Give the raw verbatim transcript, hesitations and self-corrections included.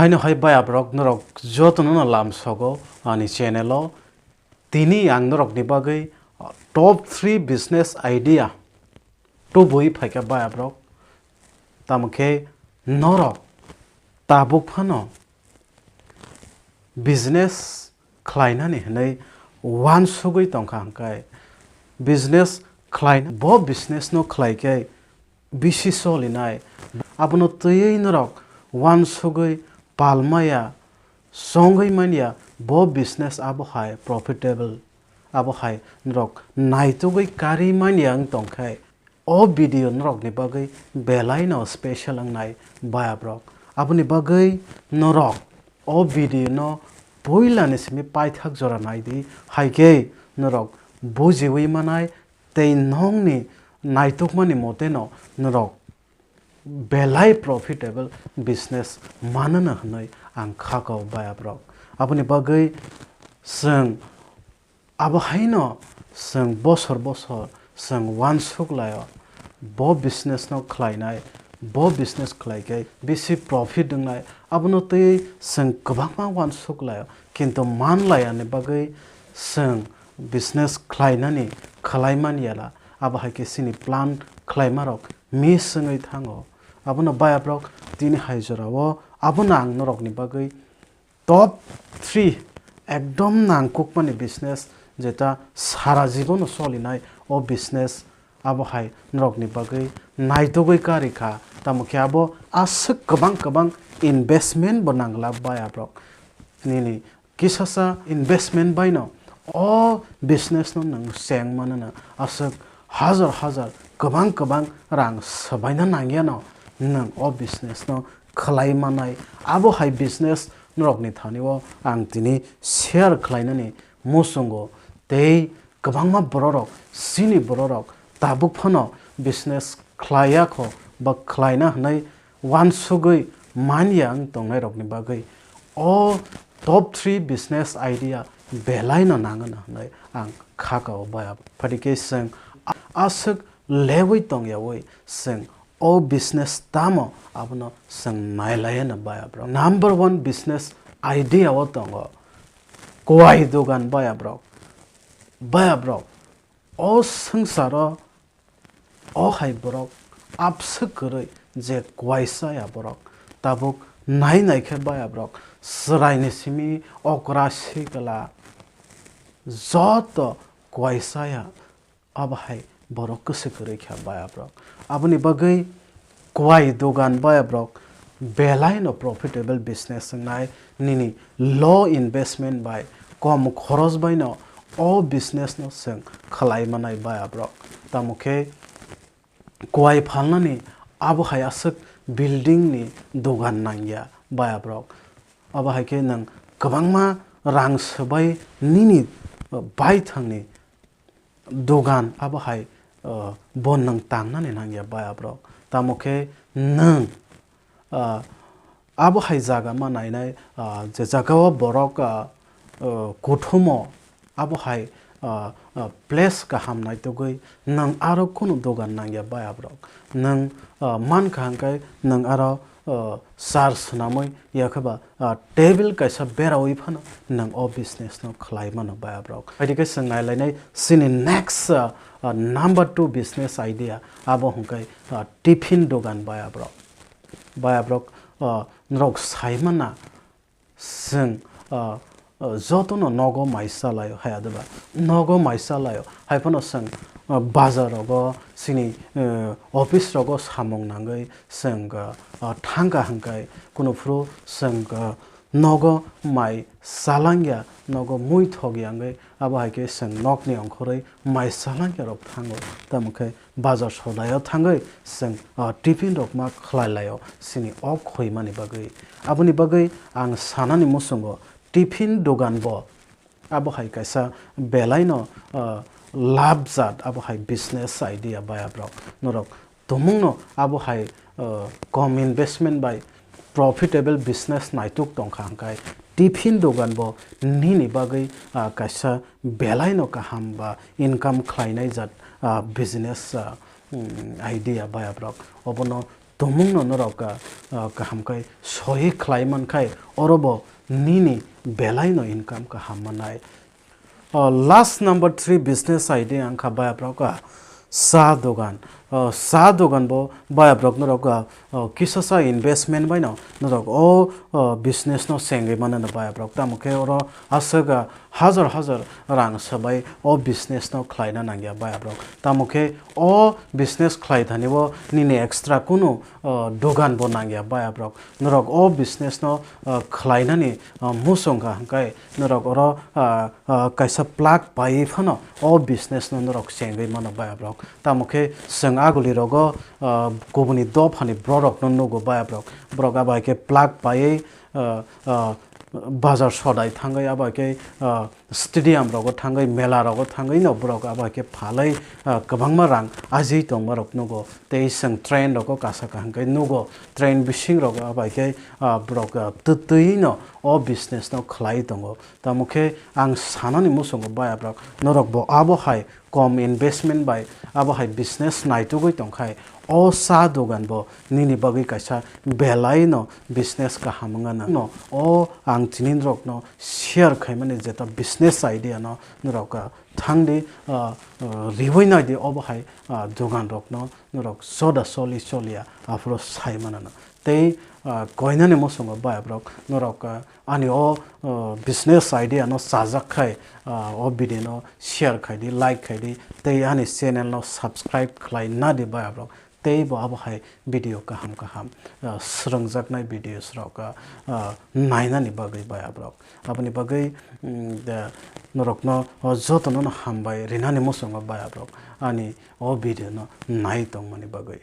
Haino hai baya borok norok jotono no lamsogo ani channel o. Tini ang norok ni bagwi top three business idea tubui phaikha baya borok. Tamo khe norok tabuk phano business khlainani hwnwi uansugwi tongkha hwnkhe business khlai, bo business no khlai khe bisi solinai. Abono twiwi norok uansugwi palmaya, chongwi manya, bo business abo hai profitable, abo hai norok naitugwi karwi manya wng tongkhe, o video norokni bagwi belaino special wngnai baya borok. Aboni bagwi norok o video no puilani simi paithak jora naidi, hai khe norok bujiwi manai tei nokni naitukmani moteno norok belai profitable business manana hwnwi ang kha kau baya borok. Aboni bagwi chwng abo haino chwng bosor bosor chwng uansuk laio, bo business no khlainai, bo business khlai khe bisi profit wngnai, abono twi chwng kwbangma uansuk laio, kintu man laiani bagwi chwng business khlainani khlai man yala, abo hai khe chini plan khlaimarok miss wngwi thango. Abono baya borok tini hai jorao abono ang norokni bagwi top three ekdom nangkukmani business, jeta sara jibono solinai o business, abo hai norokni bagwi naitugwi karwi kha. Tamo khe abo aswk kwbang kwbang investment bo nangla baya borok. Nini kisasa investment baino o business no nwng cheng manana aswk hajar hajar kwbang kwbang rang swbaina nangyano nwng o business no khlai manai. Abo hai business norokni thani o ang tini share khlainani muchungo tei kwbangma bororok, chini bororok tabuk phano business khlaiya kho ba khlaina hwnwi uansugwi manya wng tongnairokni bagwi o top three business idea belaino nangano hwnwi ang kha kao baya. Phadi khe chwng a-, aswk lewi tongyawi chwng o business tamo abono chwng nailaiya na baya borok. Number one business idea o tongo kwai dogan baya borok. Baya borok, o swngcharo o hai borok abswk kwrwi je kwai chaya borok tabuk nai nai khe baya borok chwraini simi okra sikla joto kwai chaya abo hai borok kwswk kwrwi kha baya borok. Aboni bagwi kwai dogan baya borok belaino profitable business wngnai, nini low investment bai kom khoros baino o business no chwng khlai manai baya borok. Tamo khe kwai phalnani abo hai aswk building ni dogan nangya baya borok. Abo hai khe nwng kwbangma rang swbai nini baithangni dogan abo hai, uh, bo nwng tangnani nangya baya borok. Tamo khe nwng, uh, abo hai jaga ma nainai, uh, je jaga o borok, uh, uh, kuthumo abo hai, uh, uh, place kaham naitugwi nwng aro kunu dogan nangya baya borok. Nwng, uh, mankha hwnkhe nwng aro, uh, charge swnamwi yakhe ba ah, table kaisa berawi phano nwng o business no khlai mano baya borok. Haidi khe chwng nailainai chini next, ah, ah, number two business idea abo hwnkhe, ah, tiffin dogan baya borok. Baya borok, ah, norok sai mana chwng, ah, ah, jotono nogo mai chalaio hai adeba nogo mai chalaio hai phano chwng, ah, bazar rogo chini, eh, office rogo samung nangwi chwng, ah, ah, thangkha hwnkhe kunuphuru chwng, ah, nogo mai chalangya, nogo mui thokya wngwi abo hai khe chwng nokni ongkhorwi mai chalangya rok thango. Tamo khe bazar sodai o thangwi chwng, ah, tiffin rok ma khlai lai o chini o khoimani bagwi. Aboni bagwi ang sanani muchungo tiffin dogan bo abo hai kaisa belai no, ah, labh jat abo hai business idea baya borok. Norok tumung no abo hai, ah, kom investment bai profitable business naituk tongkha hwnkhe tiffin dogan bo nini bagwi, ah, kaisa belai no kaham ba income khlainai jat, ah, business, ah, mm, idea baya borok. Obono tongmungno norok, ah, ah, kaham khe sohi khlai man khai, oro bo nini belai no income kaham manai. Ah, last number three business idea wngkha bayaprok, ah, cha dogan. Ah, cha dogan bo bayaprok norok, ah, ah, kisa sa investment bai no norok o, ah, business no sengwi mano bayaprok. Tamo khe oro aswk, ah, hajar hajar rang swbai o business no khlaina nangya bayaprok. Tamo khe o business khlai thani bo nini extra kunu, ah, dogan bo nangya bayaprok. Norok o business no, ah, khlainani, ah, musong kha hwnkhe norok oro, ah, ah, kaisa plug paiwi phano o business no norok chengwi mano bayaprok. Tamo khe chwng aguli rogo, ah, kubuni dophani borok no nugo bayaprok. Borok abo hai khe plug paiwi, ah, ah, bazar sodai thangwi abo hai khe, ah, stadium rogo thangwi, mela rogo thangwi no borok abo hai khe phalwi, ah, kwbangma rang ajwi tongma rok nugo. Tei chwng train rogo kasa kaham khe nugo, train bising rogo abo hai khe, ah, borok, ah, twtwi no o business no khlai tongo. Tamo khe ang sanani muchungo bayaprok, norok bo abo hai kom investment bai abo hai business naitugwi tongkhai, o cha dogan bo nini bagwi kaisa belai no business kaham wngna nang. No, o ang tini norok no share khaimani jeta business idea no norok, ah, thangdi, ah, ah, riwi naidi obo hai, ah, dogan rok no norok soda soli solia aphuru sai manana. Tei, ah, koinani muchungo bayaprok norok, ah, ani o, ah, business idea no chajak khai, ah, o video no share khaidi, like khaidi, tei ani channel no subscribe khlai nadi bayaprok. Tei bo abo hai video kaham kaham, ah, swrwngjaknai videos rok, ah, ah, nainani bagwi bayaprok. Aboni bagwi, mm, de, norokno o jotono no hambai rinani muchungo bayaprok ani o video no nai tongmani bagwi.